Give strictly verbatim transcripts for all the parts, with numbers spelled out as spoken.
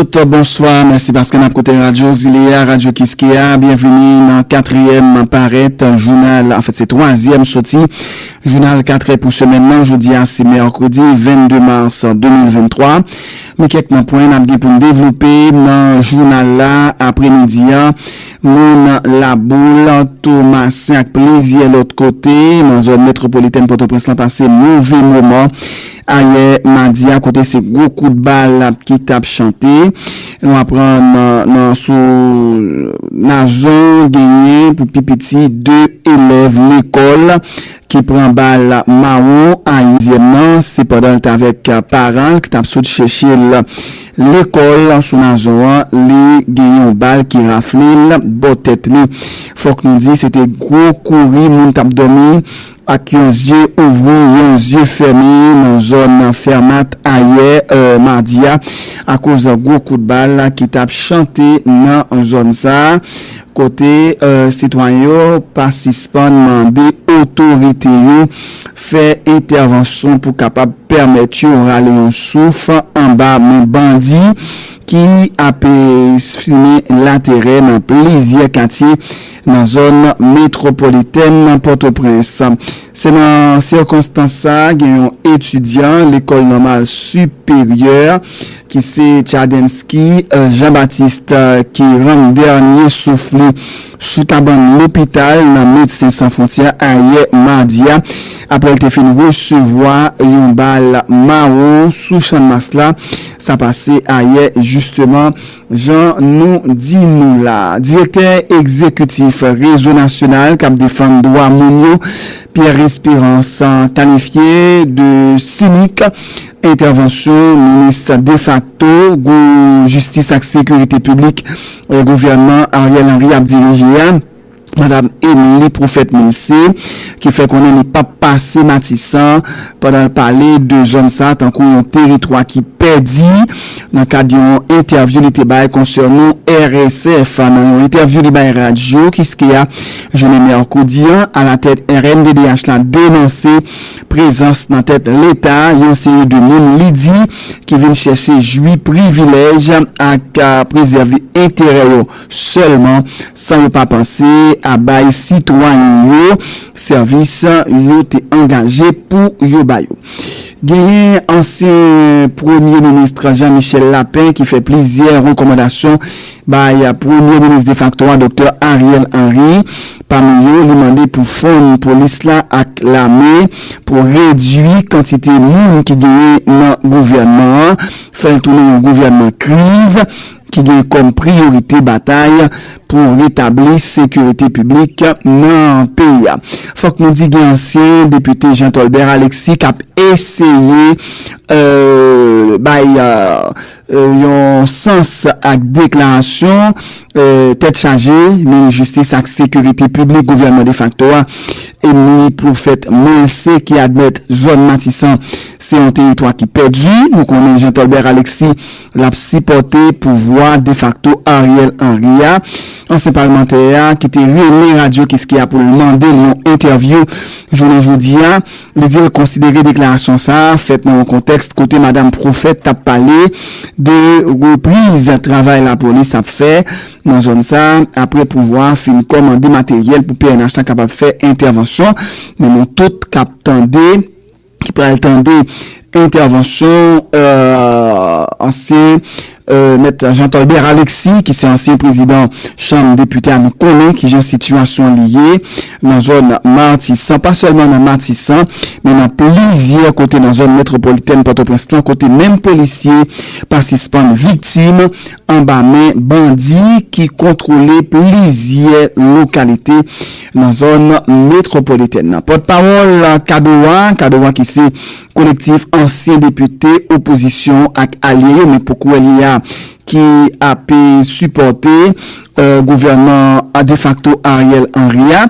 Bonswa, mèsi paske n ap koute Radyo Zile a, Radyo Kiskeya. Byenvini nan katriyèm parèt jounal, anfèt, se twazyèm soti jounal katrè pou semèn nan. Jodi a, se mèkredi vennde mas de mil venntwa. Men kèk nan pwen n ap gen pou n devlope nan jounal la apremidi a. Moun Laboul, Tomasen ak plizyè lòt kote nan zòn metwopolitèn Pòtoprens lan pase move moman ayè madi a, kote se gwo kout bal ki t ap chante. Nou aprann nan, nan sou Nazon genyen pou pi piti de elèv lekòl ki pran bal mawon a. Dezyèm nan, se pandan l t avèk paran l ki t ap sot chèche l lekòl sou Nazon an, li gen yon bal ki rafle l bò tèt li. Fòk nou di, se te gwo kouri, moun t ap dòmi ak yon zye ouvri, yon zye fèmen nan zòn Fèmat ayè, euh, madi a, akoz gwo kout bal ki t ap chante nan zòn sa a, kote, euh, sitwayen yo pa sispann mande otorite yo fè entèvansyon pou kapab pèmèt yo rale yon souf anba men bandi ki ap, eh, simen laterè nan plizyè katye nan zòn metwopolitèn Pòtoprens. Se nan sikonstans sa a, gen yon etidyan lekòl nòmal siperyè ki se Tchadensky, eh, Jean-Baptiste, eh, ki rann dènye souf li sou kabann lopital nan Medsen San Fwontyè ayè madi a, apre l te fin resevwa yon bal mawon sou Channmas la. Sa pase ayè, jisteman, jan nou di nou la. Direktè egzekitif Rezo Nasyonal k ap defann dwa moun yo, Pierre Espérance, kalifye de sinik entèvansyon minis defakto gou jistis ak sekirite piblik, eh, gouvènman Ariel Henry ap dirije a, Madam Emily Prophète Milcé, ki fè konnen li p ap pase Matisan pandan l pale de zòn sa tankou yon teritwa ki pèdi nan kad yon entèvyou li te bay konsènan R S F. Nan yon entèvyou li bay radyo Kiskeya jounen mèkredi an, alatèt R N D D H la denonse prezans nan tèt Leta yon seri de moun li di ki vin chèche jwi privilèj ak, ah, prezève enterè yo sèlman, san yo pa panse a bay sitwayen yo sèvis yo te angaje pou yo ba yo. Genyen ansyen premye minis Jean Michel Lapin ki fè plizyè rekòmandasyon bay premye minis defakto a, Doktè Ariel Henry. Pami yo, li mande pou fonn polis la ak lame pou redui kantite moun ki genyen nan gouvènman an, fè l tounen yon gouvènman kriz ki gen kòm priyorite batay pou retabli sekirite piblik nan peyi a. Fòk nou di gen ansyen depite Jean Tolbert Alexis k ap eseye, euh, bay, euh, euh, yon sans ak deklarasyon, euh, tèt chaje minis jistis ak sekirite piblik gouvènman defakto a, Emily Prophète Milcé, ki admèt zòn Matisan se yon teritwa ki pèdi. Nou konnen Jean Tolbert Alexis l ap sipòte pouvwa defakto Ariel Henry a. Ansyen palmantè a ki te rele radyo Kiskeya pou l mande l yon entèvyou jounen jodi a, li di l konsidere deklarasyon sa a fèt nan yon kontèks kote Madam Prophète t ap pale de repriz travay lapolis ap fè nan zòn sa a, apre pouvwa a fin kòmande materyèl pou P N H la kapab fè entèvansyon. Men nou tout k ap tande, ki pral tande entèvansyon, euh, ansyen, euh, mèt Jean Tolbert Alexis, ki se ansyen prezidan chanm depite a, nou konnen kijan sitiyasyon li ye nan zòn Matisan, pa sèlman nan Matisan, men nan plizyè kote nan zòn metwopolitèn Pòtoprens lan, kote menm polisye pa sispann viktim anba men bandi ki kontwole plizyè lokalite nan zòn metwopolitèn nan. Pòtpawòl Kadowa, Kadowa ki se kolektif ansyen depite opozisyon ak alye yo, men poko wè li a, ki ap sipòte, euh, gouvènman a defakto Ariel Henry a,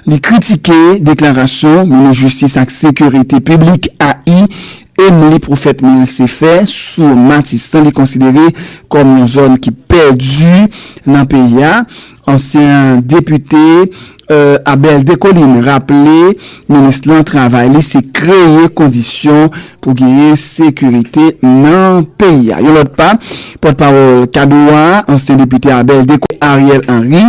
li kritike deklarasyon minis jistis ak sekirite piblik, A I, Emily Prophète Milcé fè sou Matisan, li konsidere kòm yon zòn ki pèdi nan peyi a. Ansyen depite, Abel Descollines raple minis lan travay li se kreye kondisyon pou genyen sekirite nan peyi a. Yon lòt pa, pòtpawòl CADOA, ansyen depite Abel Descollines, Ariel Henry,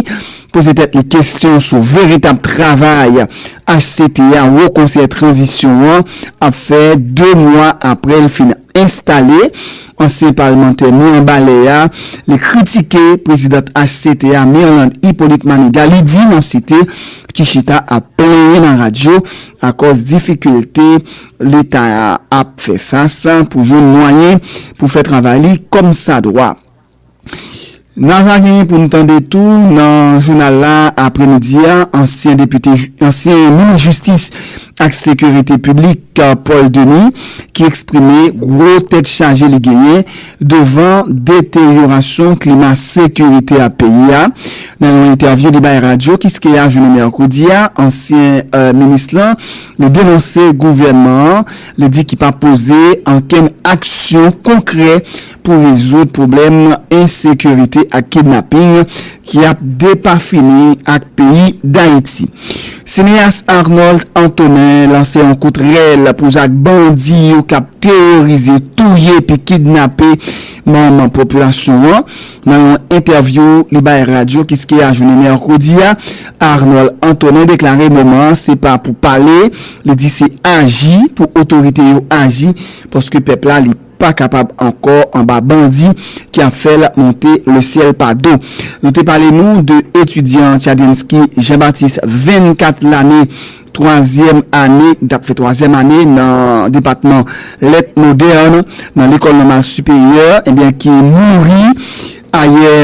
poze tèt li kesyon sou veritab travay H C T a, Wo Konsèy Tranzisyon an, ap fè de mwa apre l fin enstale. Ansyen palmantè Mirebalais a, li kritike prezidant H C T a, Mirlande Hyppolite Manigat, li di, n ap site, ki chita ap plenyen nan radyo akòz difikilte Leta a ap fè fas pou jwenn mwayen pou fè travay li kòmsadwa. N a va genyen pou n tande tou nan jounal la apremidi a, ansyen depite, ansyen minis jistis ak sekirite piblik, Paul Denis, ki eksprime gwo tèt chaje li genyen devan deteryorasyon klima sekirite a peyi a. Nan yon entèvyou li bay radyo Kiskeya jounen mèkredi a, ansyen minis lan, li denonse gouvènman an, li di ki pa poze ankenn aksyon konkrè pou rezoud pwoblèm ensekirite ak kidnaping ki ap depafini ak peyi Dayiti. Sineyas Arnold Antonin lanse yon kout rèl pou zak bandi yo k ap teworize, touye epi kidnape manm popilasyon an. Nan yon entèvyou li bay radyo Kiskeya jounen mèkredi a, Arnold Antonin deklare moman an se pa pou pale, li di se aji, pou otorite yo aji, paske pèp la li pa kapab ankò anba bandi ki ap fè l monte le syèl pa do. Nou te pale nou de etidyan Tchadensky Jean Baptiste, vennkat lane, twazyèm ane, li t ap fè twazyèm ane nan depatman lèt modèn nan lekòl nòmal siperyè, ebyen, ki mouri ayè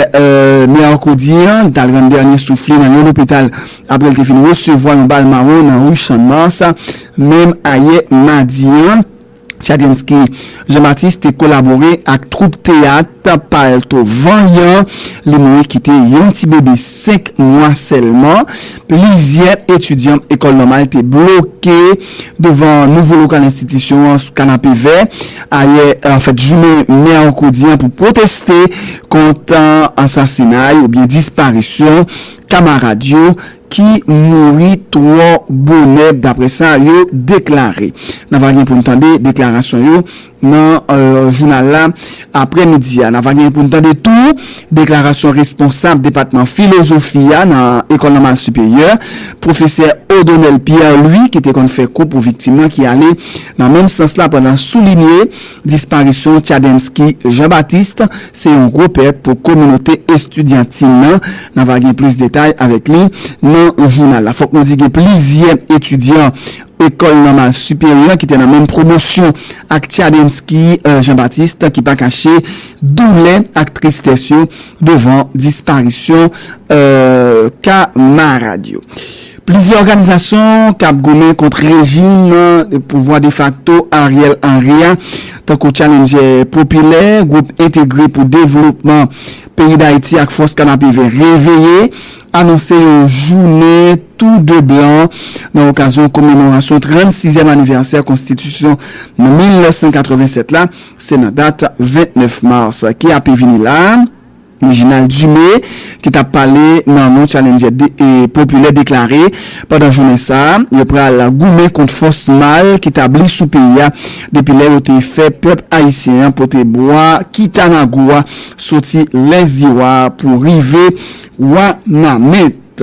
mèkredi an, li t al rann dènye souf li nan yon lopital apre l te fin resevwa yon bal mawon nan ri Channmas, menm ayè madi an. Tchadensky Jean Baptiste te kolabore ak twoup teyat Palto Vanyan. Li mouri kite yon ti bebe senk mwa sèlman. Plizyè etidyan ekòl nòmal te bloke devan nouvo lokal enstitisyon an sou Kanapevè ayè, anfèt, jounen mèkredi an pou pwoteste kont ansasinay oubyen disparisyon kamarad yo ki mouri twò bonè, daprè sa yo deklare. N a va gen pou n tande deklarasyon yo nan jounal la aprèmidi a. N a va gen pou n tande tou deklarasyon responsab depatman filozofi a nan Ekòl Nòmal Siperyè, pwofesè Odonel Pierre Louis, ki te konn fè kou pou viktim nan, ki ale nan menm sans la pandan l soulinye disparisyon Tchadensky Jean Baptiste se yon gwo pèt pou kominote estidyantin nan. N a va gen plis detay avèk li nan jounal la. Fòk nou di gen plizyè etidyan Ekòl Nòmal Siperyè ki te nan menm pwomosyon ak Tchadensky Jean Baptiste ki pa kache doulè ak tristès yo devan disparisyon kamarad yo. Plizyè òganizasyon k ap goumen kont rejim pouvwa defakto Ariel Henry a, tankou Challenger Popilè, Gwoup Entegre pou Devlopman Peyi Dayiti ak Fòs Kanapevè Reveye, anonse yon jounen tou de blan nan okazyon komemorasyon trannsizyèm anivèsè konstitisyon nan mil nèf san katrevennsèt la, se nan dat vennèf mas ki ape vini la. Reginald Dumé, ki t ap pale nan non Challenger Popilè, deklare pandan jounen sa a, yo pral goumen kont fòs mal ki tabli sou peyi a depi lè yo te fè pèp ayisyen an pote bwa Kitanagou a soti Lèziwa pou rive Wanament.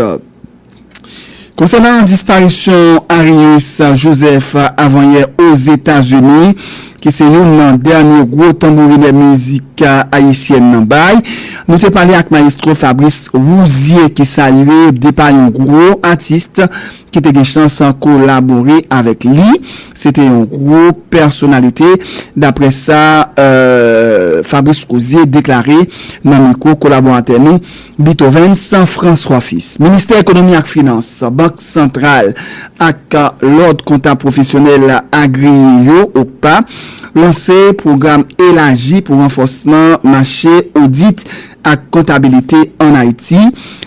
Konsènan disparisyon Arius Joseph avanyè Ozetazini, ki se youn nan dènye gwo tanbourinè mizik ayisyèn nan bay, nou te pale ak mayestwo Fabrice Rouzier, ki salye depa yon gwo atis ki te gen chans kolabore avèk li. Se te yon gwo pèsonalite, daprè sa Fabrice Rouzier deklare nan mikwo kolaboratè nou Beethoven François Fils. Ministè Ekonomi ak Finans, Bank Santral ak Lòd Kontab Pwofesyonèl Agreye yo, OCPA, lanse pwogram elaji pou ranfòsman mache odit ak kontabilite ann Ayiti,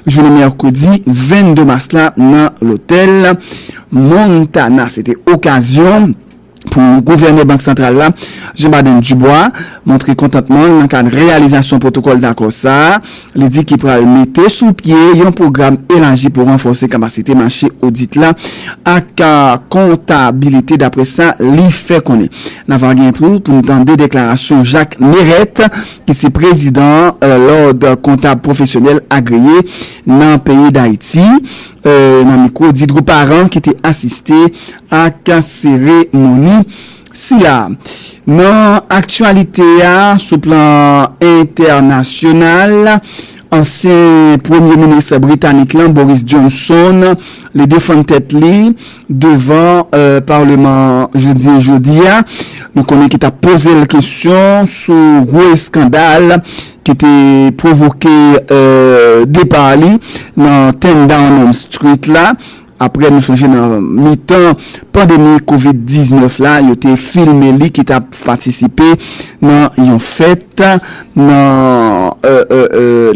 jounen mèkredi vennde mas la nan lotèl Montana. Se te okazyon Pou gouvènè Bank Santral la, Jean Baden Dubois, montre kontantman l nan kad reyalizasyon pwotokòl dakò sa a. Li di ki pral mete sou pye yon pwogram elaji pou ranfòse kapasite mache odit la ak kontabilite, dapre sa li fè konnen. N a va gen tou pou n tande deklarasyon Jacques Neret, ki se prezidan Lòd Kontab Pwofesyonèl Agreye nan peyi Dayiti, nan mikwo Didro Parent ki te asiste ak seremoni sila. Nan aktyalite a, sou plan entènasyonal, ansyen premye minis britanik lan, Boris Johnson, li defann tèt li devan palman jodi jodi a. Nou konnen ki t ap poze l kesyon sou gwo eskandal ki te pwovoke depa li nan Ten Downing Street la. Apre, nou sonje nan mitan pandemi kovid diznèf la, yo te filme li ki t ap patisipe nan yon fèt nan,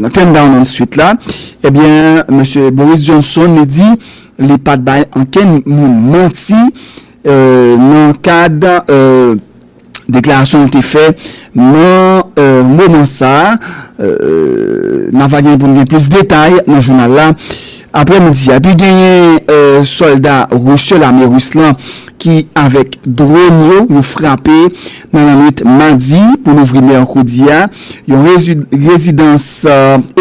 nan Ten Downing Street la. Ebyen, mesye Boris Johnson, li di li pa t bay ankenn moun manti nan kad deklarasyon li te fè nan moman sa a. N a va gen pou n gen plis detay nan jounal la aprè midi a. Epi genyen sòlda ris yo, lame ris lan, ki avèk dwòn yo, yo frape nan lannwit madi pou louvri mèkredi a yon rezidans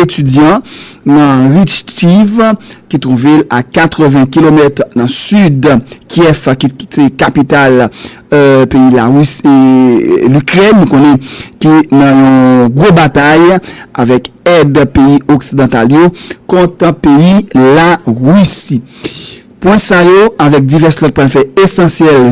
etidyan nan Rishtiv, ki twouve l a katreven kilomèt nan sid Kyèv, ki se kapital peyi Larisi, Likrèn, nou konnen, ki nan yon gwo batay avèk èd peyi oksidantal yo kont peyi Larisi. Pwen sa yo avèk divès lòt pral fè esansyèl